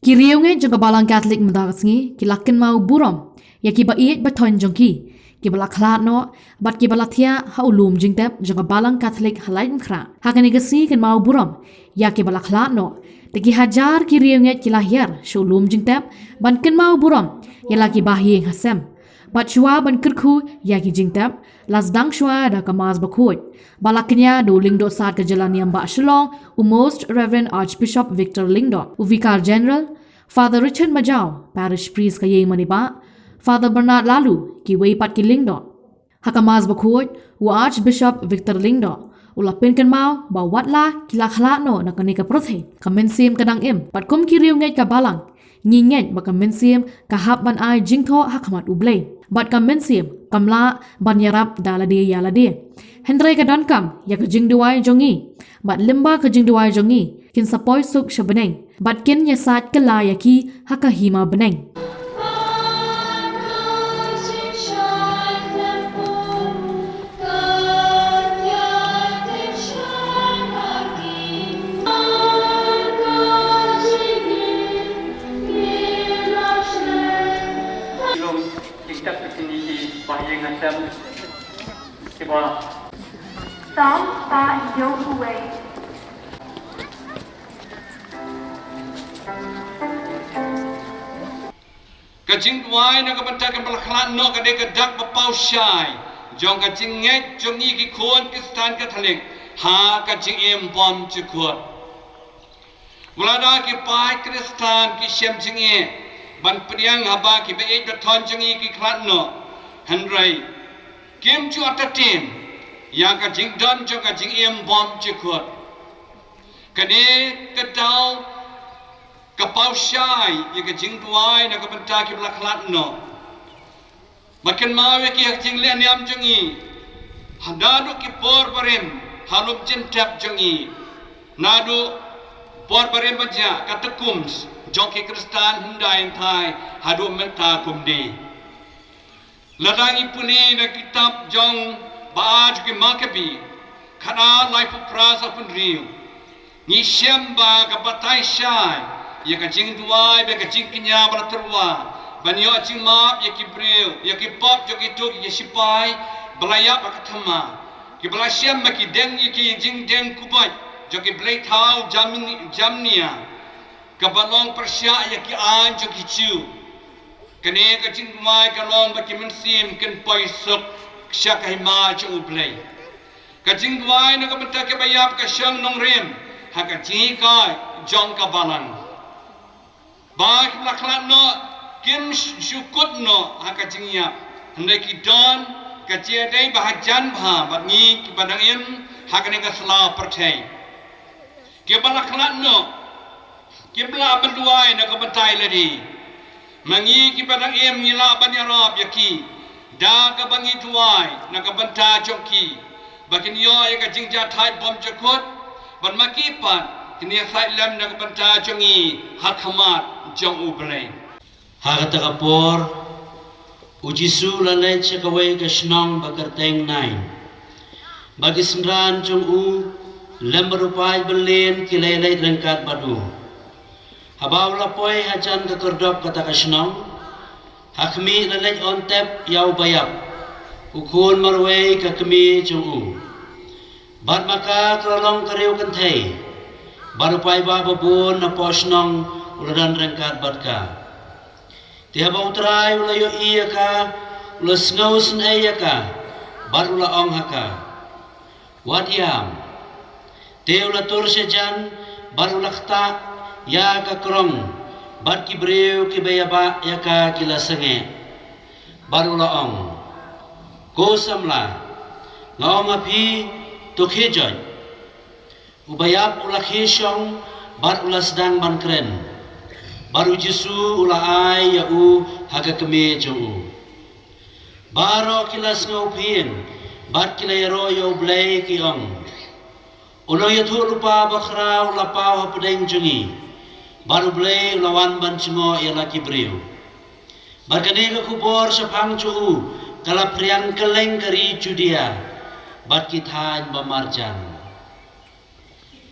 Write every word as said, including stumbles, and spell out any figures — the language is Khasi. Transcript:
Ki riewngeit jong ka Balang Katholik mynta ka sngi ki la kynmaw burom ïa ki ba ïeit ba thoiñ jong ki, ki ba la khlad noh bad ki ba la thiah ha u lum jingtep jong ka Balang Katholik ha Laitumkhrah. Ha kane ka sngi kynmaw burom ïa ki ba la khlad noh, te ki hajar ki riewngeit ki la hiar sha u lum jingtep ban kynmaw burom ïa la ki bahaïing hasem. Bad shuwa ban kyrkhu ïa ki jingtep, la sdang shuwa da ka Mass bakhuid ba la kñia da u Lyngdoh Sad ka Jylla Niam Bah Shillong, u Most Reverend Archbishop Victor Lyngdoh, u Vicar General, Father Richard Majaw, Parish Priest ka Ïing Mane Bah, Father Bernard Laloo, kiwei pat ki Lyngdoh. Ha ka Mass bakhuid, u Archbishop Victor Lyngdoh u la pynkynmaw ba wat la ki la khlad noh na kane ka pyrthei, ka mynsiem ka dang im. Bad kum ki riewngeit ka Balang, ngi ngeit ba ka mynsiem ka hap ban ai jingthoh ha khmat U Blei, bad ka mynsiem kam lah ban ïarap da lade ïa lade. Hynrei ka donkam ïa ka jingduwai jong ngi, bad lyngba ka jingduwai jong ngi kin sa poi suk sha bneng bad kin ïasaid kylla ïa ki ha ka hima bneng. Psalm five, yoke away. Ka jingduwai na ka bynta ki ba la khlad noh ka dei ka dak ba paw shai jong ka jingngeit jong ngi ki khun Khristan Katholik ha ka jingim bymjukut. Wat la da ki paid Khristan ki shem jingeh ban pdiang haba ki ba ïeit ba thoiñ jong ngi ki khlad noh, hynrei kim ju artatien ïa ka jingdon jong ka jingim bymjukut. Kane ka daw ka paw shai ïa ka jingduwai na ka bynta ki ba la khlad noh. Ba kynmaw ïa ki ha ka jingleh niam jong ngi, ha naduh ki por barim ha lum jingtep jong ngi, naduh por barim ba jia ka tukum jong ki Khristan hyndai hynthai haduh mynta kumne. Lada ngi pule na kitab jong Ba-ar jong ki Makabi, khatar laiphew phra, sawphew hynriew, ngi shem ba ka batai shai ïa ka jingduwai bad ka jingkñia ba la tyrwa ban ïoh jingmap ïa ki briew, ïa ki pop jong kito ki sipai ba la ïap ha ka thma, ki ba la shem ba ki deng ïa ki jingdeng kubat jong ki blei thaw Jamni-, Jamnia, ka ba long pyrshah ïa ki aiñ jong ki Jiw. Kane ka jingduwai ka long ba ki mynsiem kin poi suk sha ka hima jong U Blei. Ka jingduwai na ka bynta ki ba ïap ka shong nongrim ha ka jinghikai jong ka Balang. Ba ki ba la khlad noh kim shu kut noh ha ka jingïap, hynrei ki don ka jingïadei ba hajan bha bad ngi ki ba dang im ha kane ka sla pyrthei. Ki ba la khlad noh kim lah ban duwai na ka bynta ïa lade. Ma ngi ki ba dang im ngi lah ban ïarap ïa ki da ka ba ngi duwai na ka bynta jong ki, ba kin ïoh ïa ka jingjahthait bymjukut, bad ma ki pat kin ïasaid lem na ka bynta jong ngi ha khmat jong U Blei. Ha kata ka por, U Jisu u la leit sha kawei ka shnong ba kyrteng Nain. Bad ki synran jong u lem bad u paid bylliñ ki la ïaleit ryngkat bad u. Haba u la poi hajan ka khyrdop kata ka shnong, ha khmih la leit on tep ïa u baïap, u khun marwei ka kmie jong u. Bad ma ka ka la long ka riew kynthei, bad u paidbah ba bun napoh shnong u la don ryngkat bad ka. Te haba U Trai u la ïohi ïa ka, u la sngewsynei ïa ka, bad u la ong ha ka, wat ïam. Te u la tur sha jan bad u la ktah ïa ka krong, bad ki briew ki ba ïabah ïa ka ki la sangeh. Bad u la ong, ko samla, nga ong ha phi, to khie joit. U baïap u la khie shong bad u la sdang ban kren, bad U Jisu u la ai ïa u ha ka kmie jong u. Baroh ki la sngewphieng bad ki la ïaroh ïa U Blei ki ong, u nongïathuhlypa bakhraw u la paw hapdeng jong ngi, bad U Blei u la wan ban jngoh ïa la ki briew. Bad kane ka khubor shaphang jong u ka la phriang kylleng ka ri Judia bad ki thaiñ ba marjan.